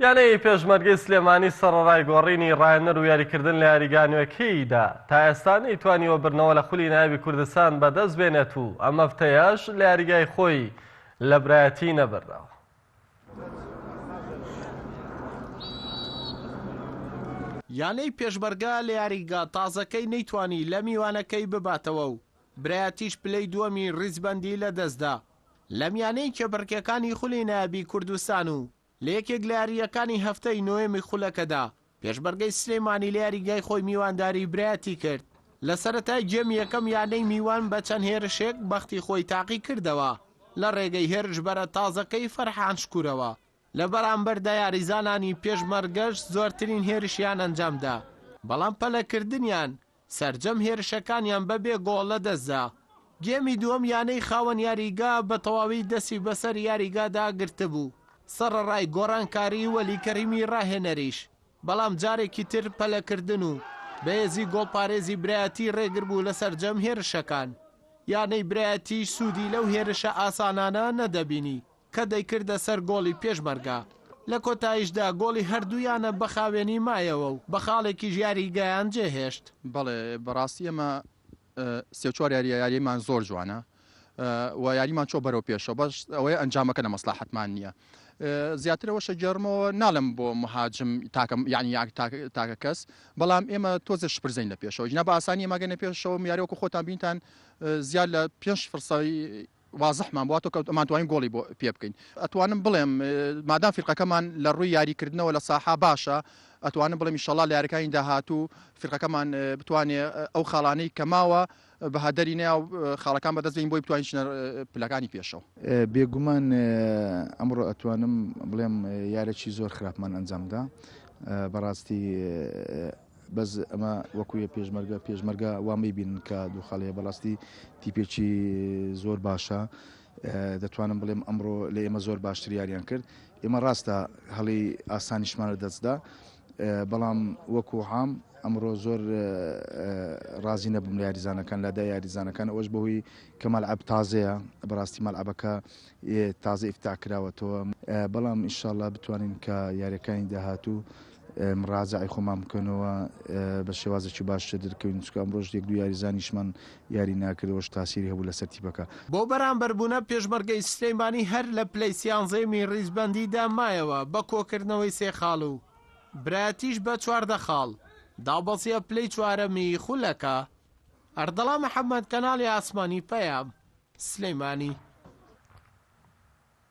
یانەی پێشمەرگەی سلێمانی سەڕەڕای گۆڕینی ڕاهێنەر و یاریکردن لە یاریگا نوێکەیدا تا ئێستا نەیتوانیوە بردنەوە لە خولی نایابی کوردستان بەدەست بێنێت و ئەم هەفتەیەش لە یاریگای خۆی لە برایەتی نەبردەوە. یانەی پێشمەرگە لە یاریگا تازەکەی نەیتوانی لە میوانەکەی بباتەوە و برایەتیش پلەی دووەمی ڕیزبەندی لەدەستدا لە میانەی کێبڕکێکانی خولی نایابی کوردستان و لە یەکێک لە یارییەکانی هەفتەی نۆیەمی خولەکەدا، پێشمەرگەی سلێمانی لە یاریگای خۆی میوانداری برایەتی کرد. لە سەرەتای گێمی یەکەم یانەی میوان بە چەند هێرشێک بەختی خۆی تاقیکردەوە لە رێگەی هێرشبەرە تازەکەی فەرحان شکورەوە، لە بەرامبەردا یاریزانانی پێشمەرگەش زۆرترین هێرشیان ئەنجامدا، بەڵام پەلەکردنیان سەرجەم هێرشەکانیان بەبێ گۆڵ لەدەستدا. گێمی دووەم یانەی خاوەن یاریگا بە تەواوی دەستی بەسەر یاریگادا گرتبوو، سەڕەڕای گۆڕانکاری وەلی کەریمی راهێنەریش، بەڵام جارێکی تر پەلەکردن و بەهێزی گۆڵپارێزی برایەتی رێگربوو لە سەرجەم هێرشەکان. یانەی برایەتیش سوودی لەو هێرشە ئاسانانە نەدەبینی. کە دەیکردە سەر گۆڵی پێشمەرگە، لە کۆتاییشدا گۆڵی هەردوو یانە بە خاوێنی مایەوە و بە خاڵێکیش یاریگایان جێهێشت. بەڵێ بەڕاستی ئێمە سێ و چوار یاریە یاریمان زۆر جوانە و یاریمان چۆ بەرەو پێشەوە بەس ئەوەیە ئەنجامەکە لە مەسلاحەتمان نییە زیاتر ئەوەشە گێڕمەوە ناڵێم بۆ مهاجم تاکە یعنی یاک تاکە کەس بەڵام ئێمە تۆزێ شپرزەین لە پێشەوە ژنا بە ئاسانی ئێمەگەنە پێشەوە یاریوەکو خۆتان بینتان زیاد لە پێنج فرسەی وازحمان بووە تۆ کە ئەمانتوانین گۆڵی بۆ پێ بکەین ئەتوانم بڵێم مادام فیرقەکەمان لە ڕووی یاریکردنەوە لە ساحە باشە ئەتوانم بڵێم ئیشەڵا لە یاریەکانی داهاتوو فیرقەکەمان بتوانێ ئەو خاڵانەی کە ماوە بە هەدەری نیا و خاڵەکان بەدەست بێنین بۆی بتوانین چنە پلەکانی پێشەوە. بێگومان ئەمڕۆ ئەتوانم بڵێم یارێکی زۆر خراپمان ئەنجامدا بەڕاستی بەس ئەمە وەکو یە پێشمەرگە پێشمەرگە وا مەیبینن کە دوو خاڵەیە بەڕاستی تیپێکی زۆر باشە دەتوانم بڵێم ئەمڕۆ لە ئێمە زۆر باشتر یاریان کرد ئێمە ڕاستە هەڵی ئاسانیشمان لە دەستدا بەڵام وەکو عام ئەمڕۆ زۆر ڕازی نەبووم لە یاریزانەکان لادا یاریزانەکان ئەوەش بەهۆی کە مەلعەب تازەیە بەڕاستی مەلعەبەکە تازە ئیفتاح کراوەتەوە بەڵام ئینشاءاللە بتوانین کە یاریەکانی داهاتوو مڕاجەعی خۆمان بکەنەوە بە شێوازێکی باشتر دەرکەوین چونکە ئەمڕۆش یەک دوو یاریزانیشمان یاری ناکرد ئەوەش تاسیری هەبوو لەسەر تیپەکە. بۆ بەرامبەربوونە پێشمەرگەی سلێمانی هەر لە پلەی سیانزەیەمی ریزبەندیدا مایەوە بە کۆکردنەوەی سێ خاڵ و برایەتیش بە 14 خاڵ دابەزیە پلەی چوارەمی خولەکە. ئەردەڵان محەمەد کەناڵی ئاسمانی پەیام، سلێمانی.